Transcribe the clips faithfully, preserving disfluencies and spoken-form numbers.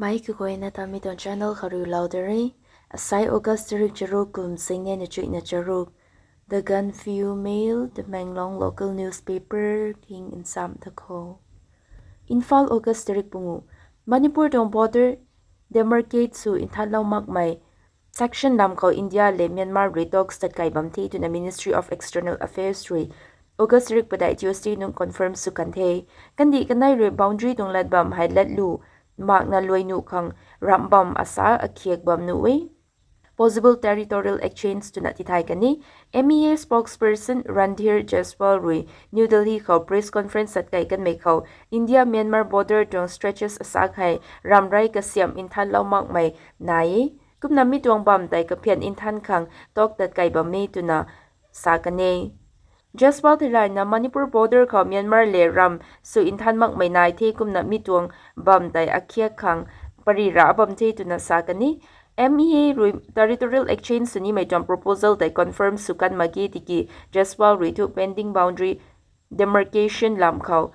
Mei kaguayna ta mi tuang channel khou riulou da re. Asai August tarik charuk kum singnei na chuihna charuk. The Gaanphiu Mail, Tamenglong local newspaper king nsam ta khou. Imphal, August tarik pungu. Manipur tuang border demarcate sw nthanlou makmei section lam khou India le Myanmar rui talks tat kai bam the twna Ministry of External Affairs rui August tarik padeih Tuesday nung confirm sw kan the. Kandih kanei rui boundary tuang lat bam hei latlu makna luai nuh khang ramh bam asa akhiak bam nuh e. Possible territorial exchange twna tithay kan e. M E A spokesperson Randhir Jaiswal rui New Delhi khou press conference tat kai kanmei khou India Myanmar border tuang stretches asak hei ramrei kasiamh nthanlou makmei nai e. Kumna mi tuang bam tei kaphian nthan khang talk tat kai bam e twna sa kan e. Jaiswal theilayna Manipur border khou Myanmar le ramh sw nthan makmei nai the kumna mi tuang bam tei akhiak khang pary ra bam the twna sa kan e. M E A rui territorial exchange sw nimei tuang proposal tei confirm sw kan mak ge tiki Jaiswal rui thu pending boundary demarcation lam khou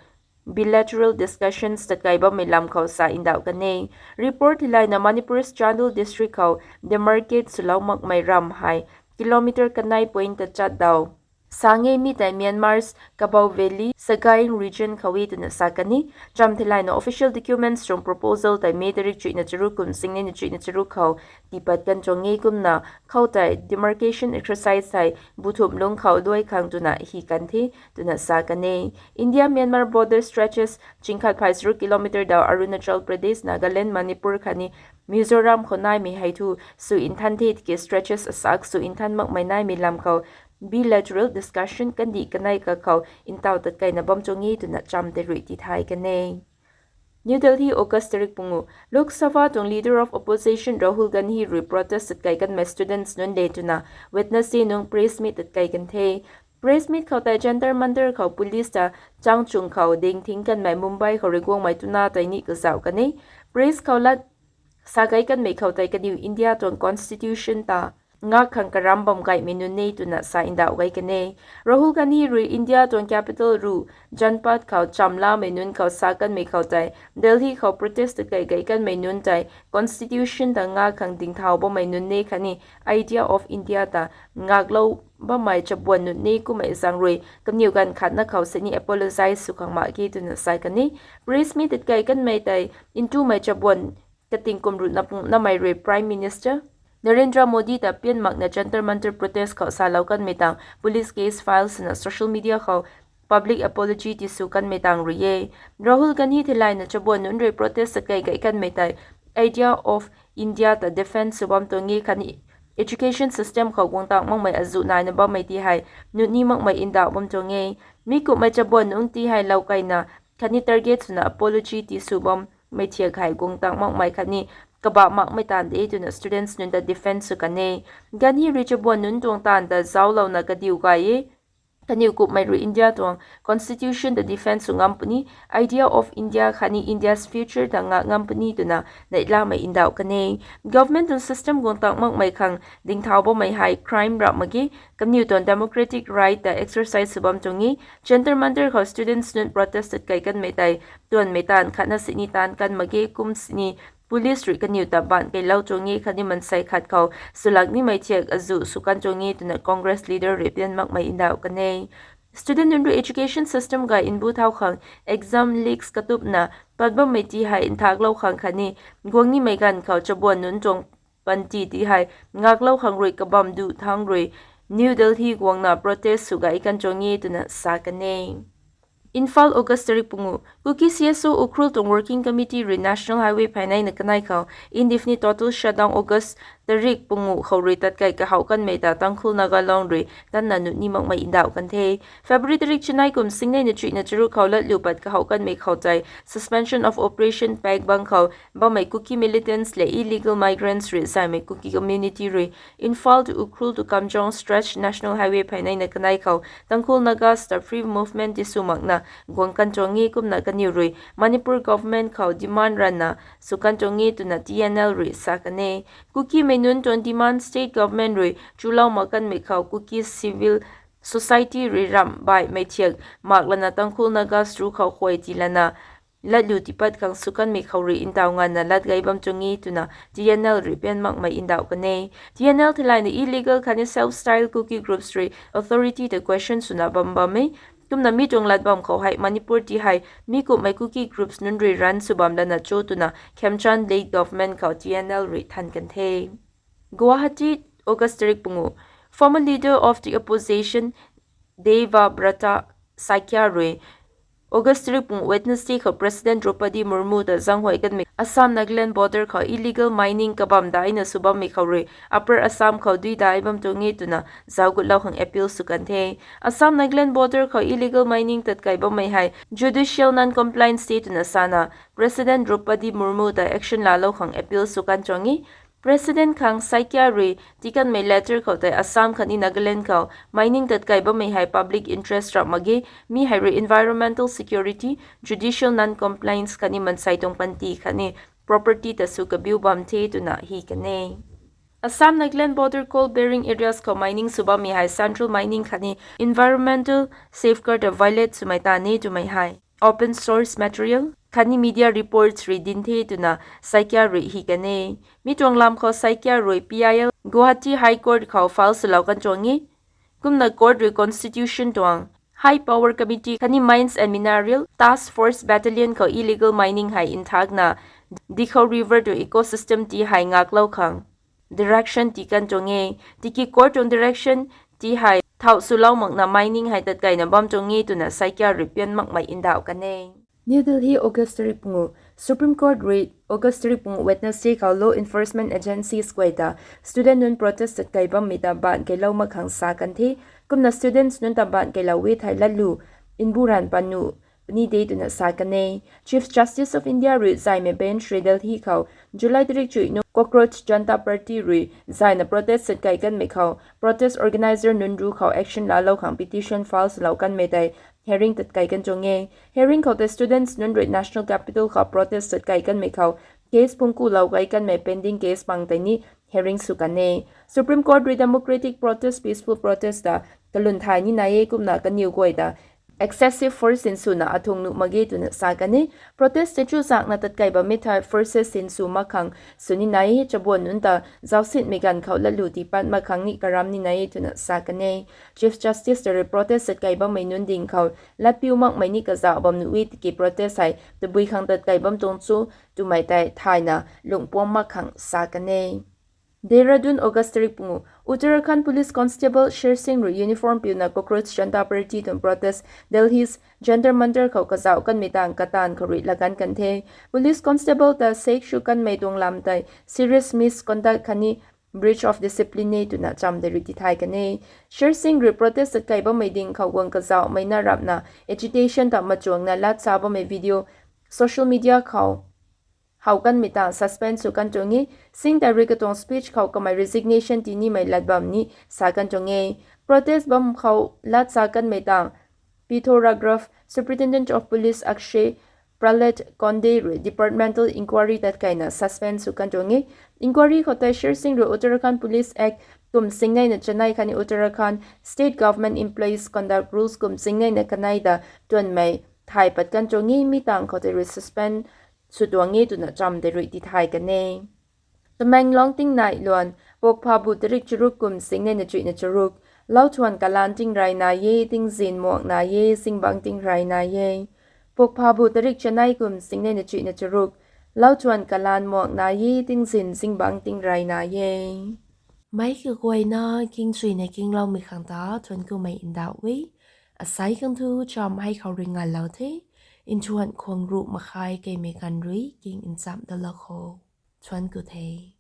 bilateral discussions tat kai bammei lam khou sa ndauh kan e. Report theilayna Manipur's Chandel district khou demarcate swlou makmei ramh hei kilometer kanei point ta chat dau. Sa nge mi tei Myanmar's Kabaw Valley, Sagaing region khou e twna sa kan e. Cham theilayna official documents tuang proposal tei May tarik chuihna charuk kum singnei na chuihna charuk khou tiipat kan tuang e kumna khou tei demarcation exercise hei buthumh lungc khou luai khang twna hi kan the twna sa kan e. India Myanmar border stretches chingkhat phay charuk kilometer dau Arunachal Pradesh, Nagaland, Manipur khatni Mizoram khou naimei hei thu sw nthan the tiki stretches asak sw nthan makmei naimei lam khou bilateral discussion kandih kanei kakhou ntaw tat kaina bam tuang e twna cham tei rui tithay kan e. New Delhi, August tarik pungu. Lok Sabha tuang Leader of Opposition Rahul Gandhi rui protest tat kai kanmei students nunc le twna Wednesday nung press meet tat kai kan the. Press meet khou tei Jantar Mantar khou police ta chang chung khou ding thing kanmei Mumbai khou rui guangmei tuna tei ni kazauh kan e. Press khou lat sa kai kanmei khou tei kaniw India tuang constitution ta ngak khang karam bam gaymei nunc e twna sa ndauh gay kan e. Rahul Gandhi rui India tuang capital ru Janpath khou chamlamei nunc khou sa kanmei khou tei Delhi khou protest tat kai gay kanmei nunc tei constitution ta ngak khang dingthau bammei nunc e khatni idea of India ta ngaklou bammei chabuan nunc e kummei zaeng rui kaniw ganv khatna khou sini apologize sw khang mak ge twna sa kan e. Press meet tat kai kanmei tei ntumei chabuan kating kum ruhna pung namei rui Prime Minister Narendra Modi ta pian makna Jantar Mantar protest khou salou kanmei tang police case file swna social media khou public apology tisw kanmei tang rui e. Rahul Gandhi theilayna chabuan nunc rui protest tat kai gay kanmei tei idea of India ta defend sw bam tuang e khatni education system khou guang tang makmei azuh naina bammei ti hei nuni makmei ndauh bam tuang e. Mi kumhmei chabuan nunc ti hei lou kaina khatni target swna apology tisw bammei thiak hei guang tang makmei khatni kabah makmei taanv de twna students nunc ta defend sw kan e. Gandhi rui chabuan nunc tuang taanv ta zauclouna kadiu gay e. Kaniw kumhmei rui India tuang constitution ta defend sw ngam puni, idea of India khatni India's future ta ngak ngam puni twna neihlamei ndauh kan e. Government tuang system guang tang makmei khang dingthau bammei hei crime rap mak ge, kaniw tuang democratic right ta exercise sw bam tuang e. Jantar Mantar khou students nunc protest tat kai kanmei tei tuanmei taanv khatna sini taanv kan mak ge kum sini police rui kaniw ta baanc keylou tuang e khatni mansei khat khou swlak nimei thiak azuh sw kan tuang e twna Congress leader rui pian makmei ndauh kan e. Student nunc rui education system gay mbu thau khang exam leaks katupna pat bammei ti hei nthaklou khang khatni guang nimei ganv khou chabuan nunc tuang panty ti hei ngaklou khang rui kabam duh thangc rui New Delhi guangna protest sw gay kan tuang e twna sa kan e. Imphal, August tarik pungu. Kuki C S O Ukhrul tuang Working Committee rui National Highway pheyneina kanei khou indefinite total shutdown August tarik pungu khou rui tat kai kahouh kanmei ta Tangkhul Naga Long rui tanna nuni makmei ndauh kan the. February tarik chanei kum singnei na chuihna charuk khou latlu pat kahouh kanmei khou tei Suspension of Operation pact bang khou bammei Kuki militants le illegal migrants rui zaymei Kuki community rui Imphal to Ukhrul to Kamjong stretch National Highway pheyneina kanei khou Tangkhul Nagas ta free movement tisw makna guang kan tuang e kumna kaniw rui Manipur government khou demand ranna sw kan tuang e twna T N L rui sa kan e. Kukimei nunc tuang demand state government rui chulou mak kanmei khou Kuki civil society rui ramh baihmei thiak mak lana Tangkhul Nagas ru khou khuay tii lana latlu tiipat khang sw kanmei khou rui ntaw nganvna lat gay bam tuang e twna T N L rui pian makmei ndauh kan e. T N L theilayna illegal khatni self-styled Kuki groups rui authority ta question swna bam bam e. Kumna mi tuang lat bam khou hei Manipur ti hei mi kumhmei Kuki groups nunc rui run sw bam lana cho twna Khemchand led government khou T N L rui than kan the. Guwahati, August tarik pungu. Former leader of the opposition Debabrata Saikia rui August tarik pungu Wednesday khou President Droupadi Murmu ta zaenghuay kanmei Assam-Nagaland border khou illegal mining kabam daina sw bammei khou rui Upper Assam khou dui dai bam tuang e twna zauc gutlou khang appeal sw kan the. Assam-Nagaland border khou illegal mining tatkai bammei hei judicial non-compliance the twna sana President Droupadi Murmu ta action laalou khang appeal sw kan tuang e. President khang Saikia rui tiikanmei letter khou tei Assam khatni Nagaland khou mining tatkai bammei hei public interest rap mak ge, mi hei rui environmental security, judicial non-compliance khatni mansei tuang panty khatni property ta sw kabiu bam the twna hi kan e. Assam-Nagaland border coal bearing areas khou mining sw bammei hei central mining khatni environmental safeguard ta violate swmei ta ni twmei hei open source material khatni media reports rui din the twna Saikia rui hi kan e. Mi tuang lam khou Saikia rui P I L Guwahati High Court khou file swlou kan tuang e. Kumna court rui constitution tuang High Power Committee khatni Mines and Mineral Task Force Battalion khou illegal mining hei nthakna Dikhou River tuang ecosystem ti hei ngaklou khang direction tii kan tuang e. Tiki court tuang direction ti hei thau swlou makna mining hei tatkaina bam tuang e twna Saikia rui pian makmei ndauh kan e. New Delhi, August tarik pungu. Supreme Court rui August tarik pungu Wednesday khou law enforcement agencies guay ta student nunc protest tatkai bammei ta baan keylou mak khang sa kan the. Kumna students nunc ta baan keylou e thei latlu mbu ranv pat nuh puni de twna sa kan e. Chief Justice of India rui zaymei bench rui Delhi khou July tarik chuih nung Cockroach Janta Party rui zayna protest tatkai kanmei khou protest organizer nunc ru khou action laalou khang petition file swlou kanmei tei hearing tatkai kan tuang e. Hearing khou tei students nunc rui National Capital khou protest tatkai kanmei khou case phungc kulou kai kanmei pending case pang tei ni hearing sw kan e. Supreme Court rui democratic protest, peaceful protest ta kalun thay ni nai e kumna kaniw guay ta excessive force sinswna athung nuh mak ge twna sa kan e. Protest tei chuzaenghna tatkai bammei thei forces sinsw mak khang sw ni nai e, chabuan nunc ta zaucsinmei ganv khou latlu tiipat mak khang ni karam ni nai e twna sa kan e. Chief Justice ta rui protest tatkai bammei nunc ding khou latpiu makmei ni kazauh bam nuh e tiki protest hei tabui khang tatkai bam tuang cho twmei tei thayna lungpuam mak khang sa kan e. Dehradun, August tarik pungu. Uttarakhand Police Constable Sher Singh rui uniform piuna Cockroach Janta Party tuang protest Delhi's Jantar Mantar khou kazauh kanmei tang kataanv khou rui laganv kan the. Police constable ta sek sw kanmei tuang lam tei serious misconduct khatni breach of discipline e twna cham tei rui tithay kan e. Sher Singh rui protest tatkai bammei ding khou guang kazauhmei na rapna agitation ta machuangna lat sa bammei video social media khou how kanmei tang suspend sw kan tuang e. Singh tei rui katuang speech khou kamei resignation tinimei lat bam ni sa kan tuang e. Protest bam khou lat sa kanmei tang Pithora Grove Superintendent of Police Akshay Prahlad Konde rui departmental inquiry tatkaina suspend sw kan tuang e. Inquiry khou tei Sher Singh rui Uttarakhand Police Act kum singneina chanei khatni Uttarakhand State Government Employees Conduct Rules kum singneina kanei ta tuanmei thay pat kan tuang e, mi tang khou tei rui suspend sw tuang e twna cham tei rui tithay kan e. Tamenglong tingnai luan, Pokphabu tarik charuk kum singneina chuihna charuk, lauthuan kalan tingrayna e, tingzin muakna e, zingbangc tingrayna e. Pokphabu tarik chanei kum singneina chuihna charuk, lauthuan kalan muakna e, tingzin zingbangc tingrayna e. Meic kaguayna kingchuina kingloumei khang ta thuanc kumei ndauh e. Asei khang thu cham hei khou rui ngalou the. Nthuan khwang ruh makhai keimei ganv rui king nchamh dalou kho. Thuanc ku the.